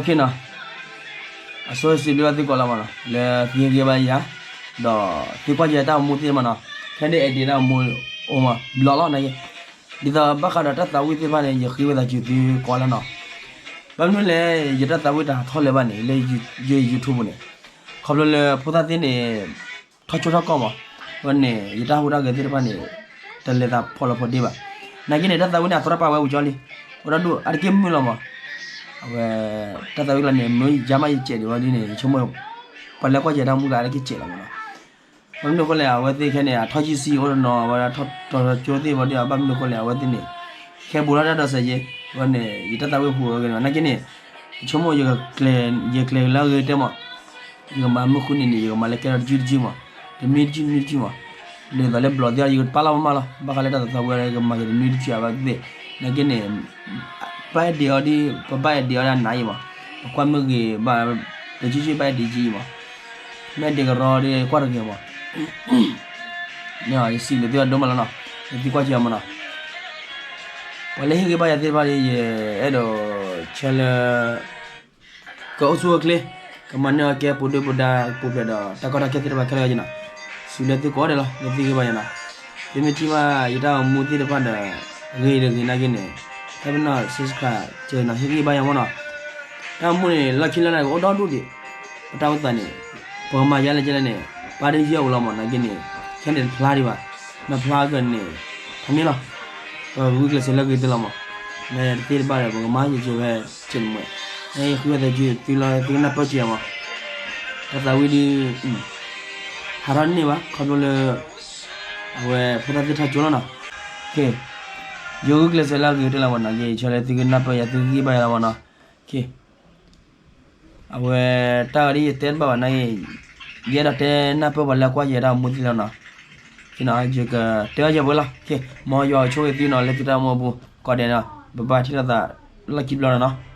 နီၤ, အဆိစံးဘျုးဘၣ်သုကိးလီၤမးနီၤ လၢသုဟ့ၣ်ဂံၢ်ဘၣ်ယၤ, ဒီးသုကွၢ်ယတၢ်အိၣ်မူသ့ၣ်မးနီၤ, ခဲန့ၣ် edit တၢ်အိၣ်မူအိၣ်မး ဘျီလီၤနာ်က့, ဒ်သိးဘၣ်ဃးဒီးတၢ်သးဝံၣ်သ့ၣ်တဖၣ်န့ၣ် ယဃ့ဝံသးစူၤသုကိးလီၤနီၤ, ဘၣ်မနုၤလဲၣ် ယတၢ်သးဝံၣ်တဟးထီၣ်လၢၤဘၣ်န့ၣ် လၢယ YouTube န့ၣ်, ခီဖျိလၢဖိသၣ်သ့ၣ်န့ၣ် ထီၣ်ကၠိထီၣ်ကီၢ်မး, ဝဲန့ၣ် ယတၢ်ဟူးတၢ်ဂဲၤသ့ၣ်တဖၣ်န့ၣ် တလဲၤသးဖီလီၤဖိဒ့ဘၣ်, နာ်က့န့ၣ် တၢ်သးဝံၣ်န့ၣ် အသီတၢ်ပာ်ဝဲပူၤကၠီလံ, အိၣ်ဒၣ်ဒိၣ်အါတက့ၢ်မုၢ်လီၤမး, အဝဲ တၢ်သးဝံၣ်လီၤန့ၣ် မ့ၢ်ယါမးယစဲးဒံးဝဲဒ်န့ၣ် ယဆိကမိၣ် ပှၤလဲၤကွၢ်ယတၢ်မူကလၢအါတက့ၢ်စဲးလီၤမးနီၤ, ဘၣ်မနုၤအဃိလဲၣ် အဝဲသ့ၣ်ခဲန့ၣ် အထီၣ်ယံၢ်ဆံအိၣ်တနီၤ အဝဲဒၣ်ထီၣ်ထီၣ်ကၠိသ့ၣ်ဝဲဒၣ် ဘၣ်မနုၤအဃိလဲၣ် အဝဲသ့ၣ်န့ၣ် ခဲဘူးထီၣ်တၢ်ဒီးစဲးယ့, ဝဲန့ၣ် ယတၢ်သးဝံၣ်ဟူးဂဲၤန့ၣ် နာ်က့န့ၣ် ယဆိကမိၣ် ယကျဲၤလၢအဂ့ၤကတၢၢ်မး, ယကမၤမုၢ်ဃုနံၤန့ၣ် ယကမၤလၢကဲထီၣ်တစုတစုမး, တနွံတစုနွံတစုမး, ဒ်သိးလၢဘျီၣ်သ့ၣ်အီၤ ယကပာ်လီၤမးမးလီၤ, ဘၣ်ဃးလၢတၢ်သးဝံၣ်ဝဲ ယကမၤက့ၤတနွံတစုအဘၣ်သ့ၣ်, နာ်က့န့ၣ် ပဘၣ် edit အီၤဒ် ပဘၣ် edit အီၤဒ်အနးအံၤမး, ပကွၢ်မ့ၢ်ဂ့ၤဘၣ် တစုစုဘၣ် edit ကံအံၤမး, မ့ၢ် edit ကရီဒီးကွၢ်တဂ့ၤမး ယစံးဘျုးသုဒိၣ်မးလီၤနီၤ, သုကွၢ်က့ၤအီၤမးနီၤ, ပှၤလၢဟ့ၣ်ဂံၢ်ဘၣ်ယၤသ့ၣ်တဖၣ်ဒီး ယအဲၣ်ဒိးဆၢလၢ ကအိၣ်ဆူၣ်အိၣ်ချ့, ကမၤန့ၢ်အီၤကဲပူၤဒုၣ်ပူၤဒါ ပူၤဖျဲးဒီး တၢ်ကီတၢ်ခဲသ့ၣ်တဖၣ်ခဲလၢာ်ယနီၤ, စံးဘျုးသုကိးဂၤဒဲးလီၤ လၢသုဟ့ၣ်ဂံၢ်ဘၣ်ယၤနီၤ, သုမ့ၢ်ထံၣ်ဘၣ်ယတၢ်အိၣ်မူသ့ၣ်တဖၣ်ဒီး ဂ့ၤတဂ့ၤနာ်က့န့ၣ် ဟဲပနီၣ် subscribe ကနီၤ ဟ့ၣ်ဂံၢ်ဘၣ်ယၤမးနီၤ, တၢ်အိၣ်မူန့ၣ် လီၢ်ခံလၢ်လၢ်န့ၣ် အိၣ်ဒီဒူၣ်ဒံး, ပတၢ်အိၣ်သးန့ၣ် ပကမၤယါလဲၣ်ကဲလဲၣ်န့ၣ် ပၢ်တယီၢ်ဝဲလီၤမး နာ်က့န့ၣ် ခဲန့ၣ်တဖျါဒံးဘၣ်, မ့ၢ်ဖျါကန့ၣ် ဖးန့ၣ်လီၤ, ပဂုာ်ကျဲးစၢးလၢအဂ့ၤကတၢၢ်လီၤမး, မ့ၢ်တသ့တဘၣ်ဒီး ပကမၤယဲၢ်ကဲဝဲကဲန့ၣ်မး, နဃုဝဲသးစုသုလီၤ သုကနၢ်ပၢၢ်က့ၤမး, တၢ်သးဝံၣ်ဒ် ဟးထီၣ်တန့ၢ်ဘၣ် ခီဖျိလၢ အဝဲဖိသၣ်သ့ၣ်ထီၣ်ကၠိလီၤနီၤ, ယဂုာ်ကျဲးစၢးလၢအဂ့ၤကတၢၢ်လီၤမး နာ်က့ ဆၢလၢသုကနၢ်ပၢၢ်ယၤ သုကဟ့ၣ်ဂံၢ်ဘၣ်ယၤလီၤမးနီၤ, အဝဲ တၢ်ဂၤဒ်ယတဲတဘၣ်ဘၣ်နာ်က့, ယအဲၣ်ဒိးတဲနၢ်ပၢၢ်ပှၤလၢကွၢ်ယဲတၢ်အိၣ်မူသ့ၣ်လီၤနီၤ, ယကတဲအီၤယဲဝဲလီၤ, မ်ယွၤကဆိၣ်ဂ့ၤသုနီၤ လၢသုတၢ်အိၣ်မူအပူၤ ကိးဂၤဒဲးနီၤ, ပဘၣ်ထံၣ်လိာ်သး လီၢ်ခံဘျီနီၤနီၤ.